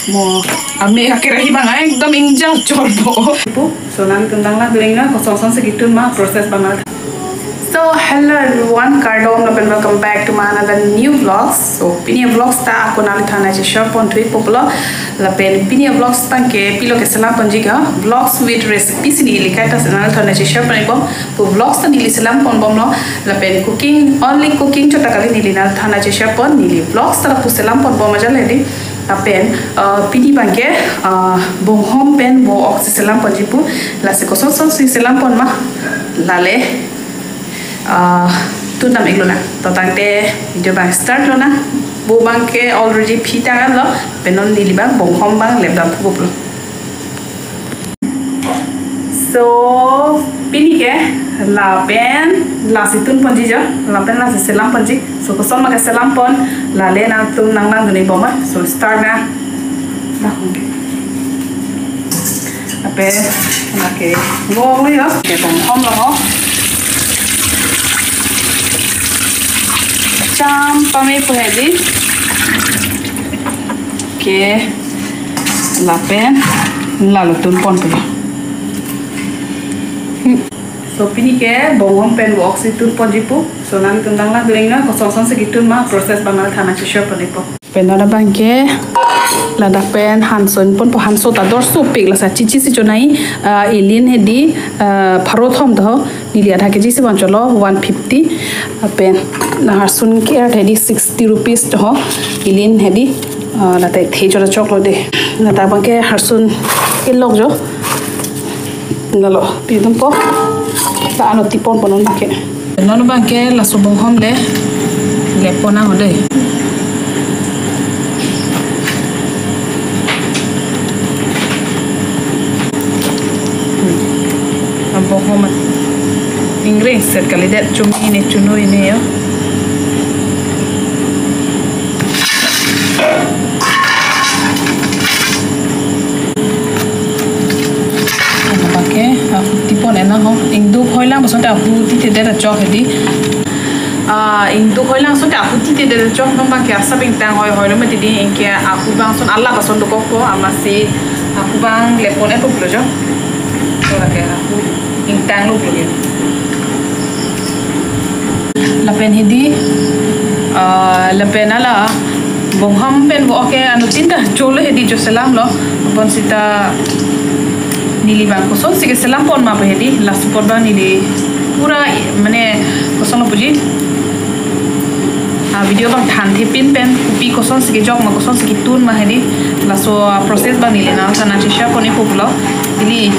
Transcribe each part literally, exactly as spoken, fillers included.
Mo, ame ka kerahi abang ekdom ingjal chorbo. Pu, so nanglitum dang lang during na, kosonson si kitun ma process abang na. So, hello everyone, kardom lapen welcome back to my another new vlogs. So, pini vlogs ta ako nangliphan nangcheshare pon thui pulo. Lapen pini vlogs abangke pilo keselam ponji ke, vlogs with recipe si neli kaita si nangliphan nangcheshare pon ikbom. Pu vlogs ta neli selam ponbomlo. Lapen cooking, only cooking chot ta kali neli nangliphan nangcheshare pon, neli vlogs ta lapu selam ponbom ajal hedi. Lapen, eh, pini abangke, eh, bonghom pen vo-ok si selam ponji pu, lasi kosonson si selam pon ma, lale, eh, tun dam iklo na. To tangte video abang start lo na. Vo abangke already phi tang-an lo, pen non neli abang bonghom abang lep dam thupo pulo. So, pini ke lapen lasi tun ponji jo, lapen lasi selam ponji. So, koson ma keselam pon, lale nangtum nang nang dun ikbom ma. So, start na. Dah, okay. Ape, okay. Go, go, yo. Ke bonghom lo ho. Cham pame pu hedi. Ke lapen lalo tun ponpo. So pini ke bonghom pen vo-ok si tun ponji pu. So nanglitum dang lang during na, kosonson si kitun ma process abang nangliphan nangcheshare pon ikpo. Pen non abangke ladak pen hanson ponpo, hanso ta dor sopik, lasi chichi si chonai, ah, ilin hedi, ah, pharo thom to ho. Neli adha K G si van cholo, one fifty. Lapen nang harsun ke-er hedi sixty rupees to ho. Ilin hedi, ah, lata the chora choklo de. Lata abangke harsun kelok jo. Lalo, pidum po. Ta ano tipon ponon abangke. Non abangke laso bonghom le, le pon nang ho de. Abonghom ingrengset kalidet, chumi ne chunoi ne yo. Abangke ahuti pon-e nang ho. Ingduk hoi lang puson ta ahuti te det chok hedi. Ah, ingduk hoi lang son ta ahuti te det chok, non abangke asap ingtang hoi hoi lo mati di, ingke ahu abang son alap ason dokok po, amatsi ahu abang le pon-etlo jo. To lake ahu ingtanglo pulo ke. Lapen hedi, ah, lapen hala bonghom pen vo-ok ke anuttin ta cholo hedi jo selamlo. Apon seta neli abang koson si keselam pon ma pu hedi, laso apot abang neli pura, mane, koson lo puji, ah, video abang than thepin pen, kopi koson si kejok ma, koson si kitun ma hedi, laso, ah, process abang neli nangliphan nangcheshare pon ikpo pulo. Ili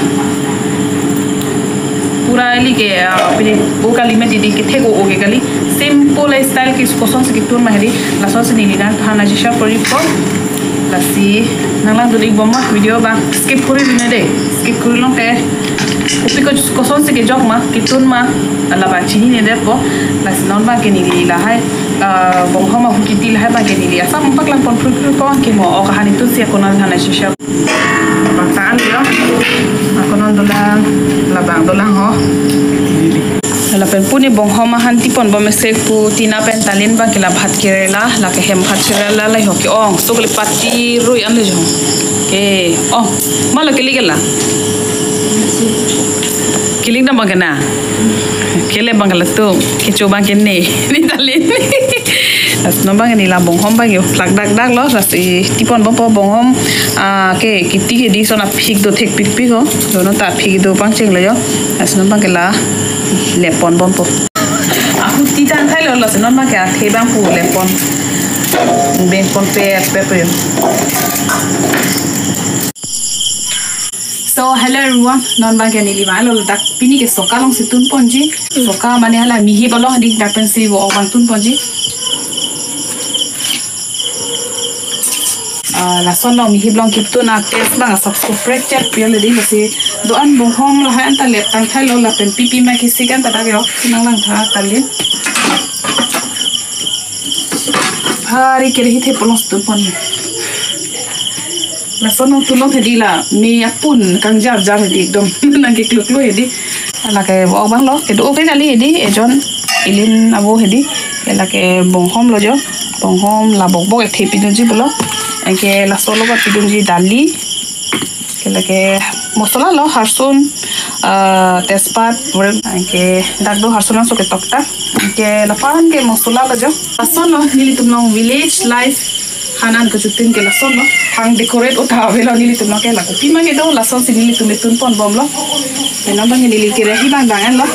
pura ili ke, ah, pini o kali mati di, kethek o-o ke kali. Simple style ke koson si kitun ma hedi, lason si neli nangliphan nangcheshare pon ikpo. Lasi nang lang dun ikbom ma video abang. Skip kori dun-e de. Skip kori long te. Kopi ko koson si kejok ma, kitun ma, labang chinine detpo. Lasi non abangke neli lahai, ah, bonghom ahu kiti lahai abangke neli asap paklang pon phru phru ko, anke mo-ok ahan itun si ako nangliphan nangcheshare. Bangsa an lo. Ako non dolang, labang dolang ho. Lapen pini bonghom ahan tipon bom isi pu tina pen talin abangke la bhat kerela, lake hem bhat kerela la ho ke-ong. So kali pati rui an lo jo. Ke-ong. Malo kele kela. Kilik dam abangke na. Kele abangke latum. Kecho abangke ne. Ne talin. Lasi non abangke neli la bonghom abangke plak dak dak lo. Lasi tipon bompo bonghom. Ah, ke kiti ke di son aphik do thekpikpik ho. Dono ta aphik do pangcheng lo jo. Lasi non abangke la le pon bompo. Ahuti tangthailo, lasi non abangke athe abang pu le pon. Beng pon pe pe pe. So, hello everyone. Non abangke neli abang lo dak pini ke soka along si tun ponji. Soka mane hala mihip along di, dak pensi vo-ok abang tun ponji. Ah, lason along mihip along kitun a-taste abang asap suprek chet pial di, lasi do-an bonghom lahai an ta le tangthailo, lapen pipi ma kisik an ta dak jo, nang lang tha talin. Hari kere hithe polong si tun pon. Lason along tulong hedi la, me apun kangjar jar hedi ekdom. Nang kekluk lo hedi. Lake vo-ok abang lo, kedo-ok kali hedi, ejon ilin avo hedi. Lake bonghom lo jo. Bonghom la bokbok ethe pidunji pulo. Anke laso lo ba pidunji dali. Ke lake masala lo harsun, ah, tejpat, anke dak do harsun aso ketok ta. Anke lapu-an ke masala lo jo. Lason lo nelitum along village life hanan kechutin ke lason lo. Thang decorate uta avelo nelitum along ke la kopima kedo lasonsi nelitum tun pon bomlo. Pen non abang ke neli kerahi abang dang-an lo.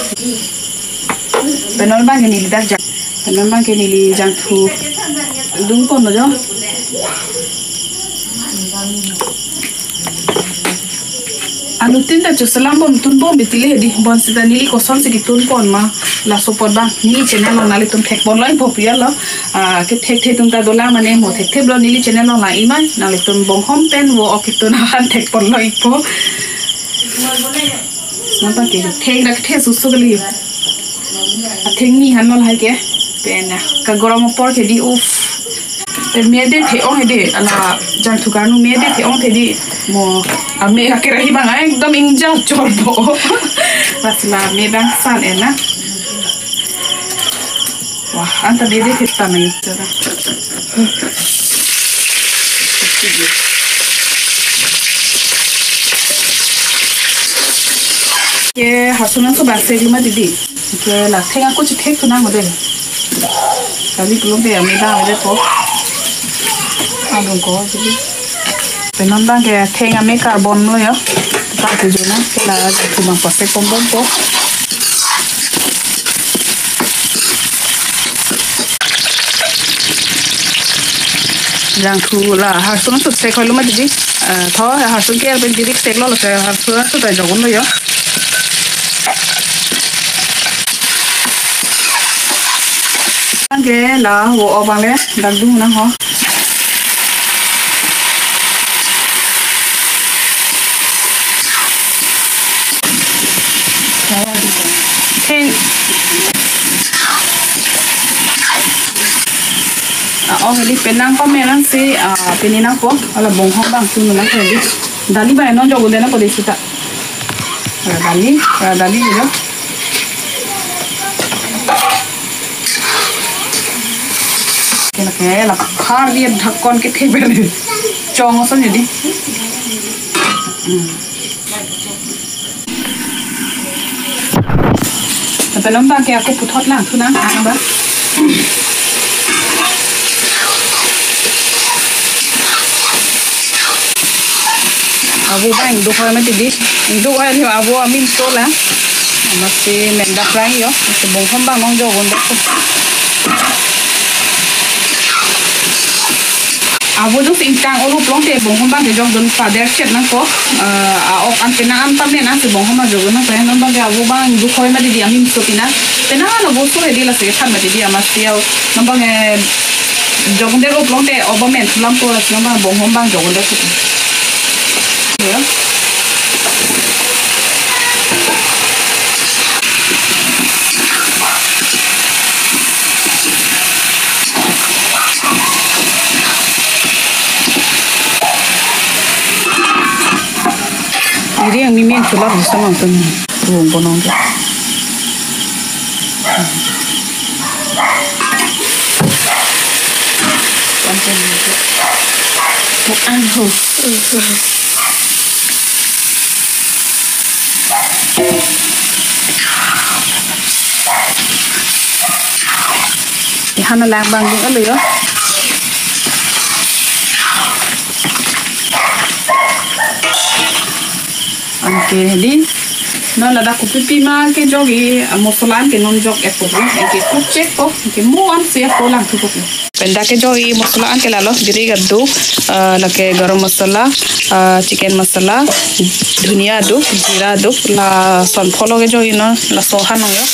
Pen non abang ke neli dak jang. Pen non abang ke neli jangthu dung ponlo jo. Anuttin ta choselam bom tun bom bitile hedi. Bonsita neli kosonsi ketun pon ma laso apot abang. Neli channel along nanglitum thek ponlo ipo pu ya lo. Ah, kethekthe atum ta dolang mane mo thekthe pulo neli channel along lang-i ma. Nanglitum bonghom pen vo ok ketun ahan thek ponlo ipo. Napa ke theng dak the susu kali. Atheng ni han lo hai ke. Pen, ah, kagorom apor ke di, uff. Pen me de the-ong hedi, ala jangthu karnu me de the-ong the di. Mo, ame akerahi abang ekdom ingjal chorbo. Pas la me abang san en na. Wah, anta me de the ta nang. Ke harsun aso ba sek lo ma didi. Ke la theng ako chethek thu nang hode. Kali pulo be ame abang ave po. Adung ko didi. Pen non abang ke theng ame karbon lo yo. Abang ke jona ke la jangthu abang pasek pon bompo. Jangthu la harsun aso sek hoi lo ma didi. Eh, tho harsun ke pen didi sek lo lo ke harsun aso ta jok un lo yo. Anke la vo abang le dak dung nang ho. Theng. Ah, oh, hedi penang ko menang si, ah, pini nang po, ala bonghom abang tu nang hedi. Dali abang non jok un de na po dei sita. Ala dali, ala dali gitu. Ke la ke la phar dia dhakon ke thek bele. Chong ason jadi. Hmm. Tapi non abang ke ako puthot lang thu nang, ah, abang. Avo abang ingduk hoi ma didi. Ingduk hoi ni avo amin so la. Masi menda fry yo. Masi bonghom abang non jok un de. Avo jongsi ingtang olo pulote bonghom abang ke jok dun pader chet nang ko. Eh, a-ok an penang an ta menang si bonghom ajok nang pen non abang ke avo abang ingduk hoi ma didi amin so pina. Penang an avo so hedi lasi than ma didi amat siau. Non abang, eh, jok un de olo pulote avo amen thu lam po lasi non abang bonghom abang jok un de so. Ya. Iri yang mimi yang sulap bisa nonton. Tuh, bonong ke. Anu. Ihan lang abang ding alo yo. Anke hedi. Non ladak kopi pima kejok-i, ah, masala an ke non jok-et po. Anke kuk chek po. Anke mo an si ako lang thu po. Pen dak kejok-i masala an ke lalo, birik aduk, ah, lake garam masala, ah, chicken masala, dhania aduk, jeera aduk, lason pholo kejok-i non, laso ahan nang yo.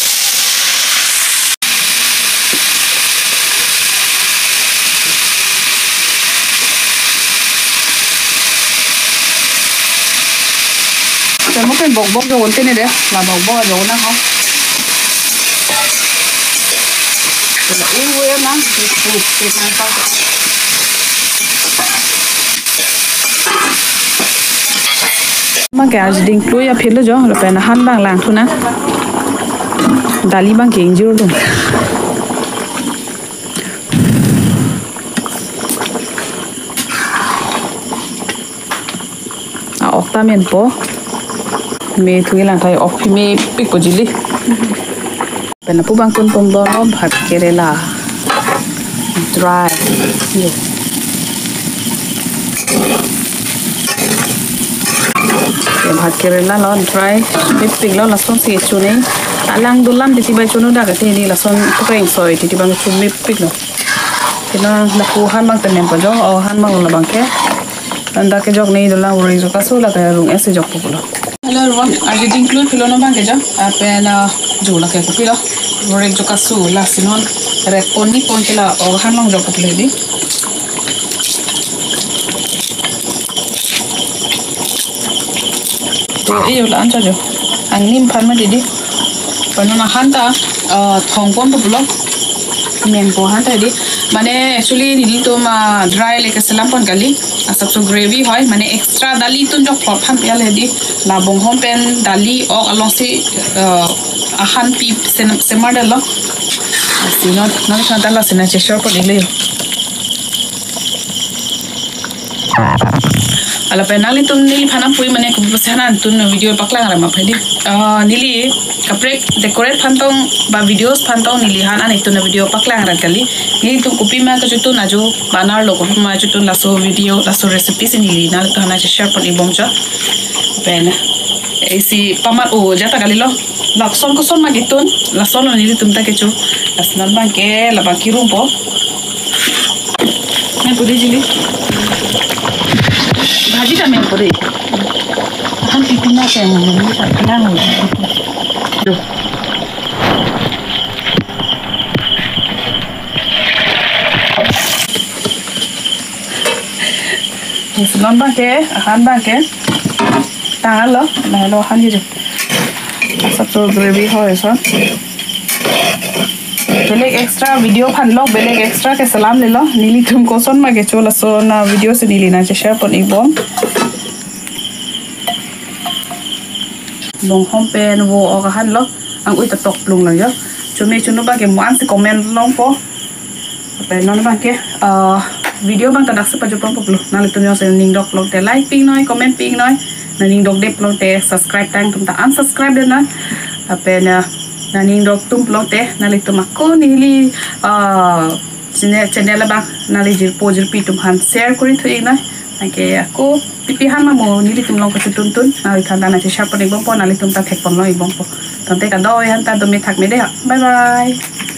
Temo pen bokbok jok un te ne de, la bokbok jok un nang ho. Te la u u nang, u u nang pa. Abang ke arjuding klui aphi lo jo, lapen ahan abang lang thu nang. Dali abang ke ingjir lo. Amen po. Me thu kelang thai, ok phi mepikpo jili. Pen lapu abang kun pon dolo bhat kerela. Dry. Yo. Ke bhat kerela lo dry. Mepiklo, lasonsi chune. Alang dolam titi bai chunu dak titi lason tukreng soi titi abang chu mepiklo. Kena lapu han abang tenem po jo, o han abang lo labang ke. Anta kejok ne dolang vorek jokasu lake rung esi jokpo pulo. Hello everyone, arju dingklui pulo non abang kejok. Lapen, ah, jo lake kopilo. Vorek jokasu lasi non ret pon ni pon ke la o han along jokpo pulo di. To iyo la-an cha jo. Angnim aphan ma didi. Pano na han ta, ah, thong ponpo pulo. Menpo han ta di. Mane actually nelitum, ah, dry lake selam pon kali. Asapso gravy hoi. Mane extra dali tun jok plot han pial di. La bonghom pen dali ok alongsi, ah, ahan pi sen-, semar dalo. Lasi non, non han ta lasi nangcheshare pon iklo. Lapen nanglitum neliphan apui mane kopi pusi han an tun video paklang ra ma phai di. Ah, neli kaprek decorate aphan tong ba videos aphan tong neli han an tun video paklang ra kali. Nelitum kopima kachotun ajo banar lo kopima chotun laso video laso recipe si neli nanglitum aphan nangcheshare pon ikbom cho. Pen isi pamar o jata kalilo. Lason koson ma ketun, lason lo nelitum ta kecho. Lason abang ke labang kerumpo. Menpo di jili. Bhaji ta menpo di. Ahan pipi na ke menpo di. Lason abang ke, ahan abang ke. Tanglo, lahelo han ji. Asapso gravy hoi so. Belek extra video aphan lo, belek extra keselam lelo. Nelitum koson ma kecho lason a video si neli nangcheshare pon ikbom. Bonghom pen vo ok ahan lo. Ang ui ta tok plung lo jo. Chome chunu abang ke mo-an si comment longpo. Lapen non abang ke, ah, video abang ta daksi pajut ponpo pulo. Nanglitum jongsi ning dok pulote like pi iknoi, comment pi iknoi. Nangning dokde pulote subscribe tang atum ta unsubscribe de noi. Lapen, ah, nangning dok tum pulote nanglitum ako neli, ah, channel, channel abang nangli jirpo jirpi atum aphan share kori thu iknoi. Anke ako pipi han ma mo nelitum along kachotun tun. Nangliphan ta nangcheshare pon ikbompo, nanglitum ta thek ponlo ikbompo. Tangte kadokave aphan ta dome thakme de. Bye bye.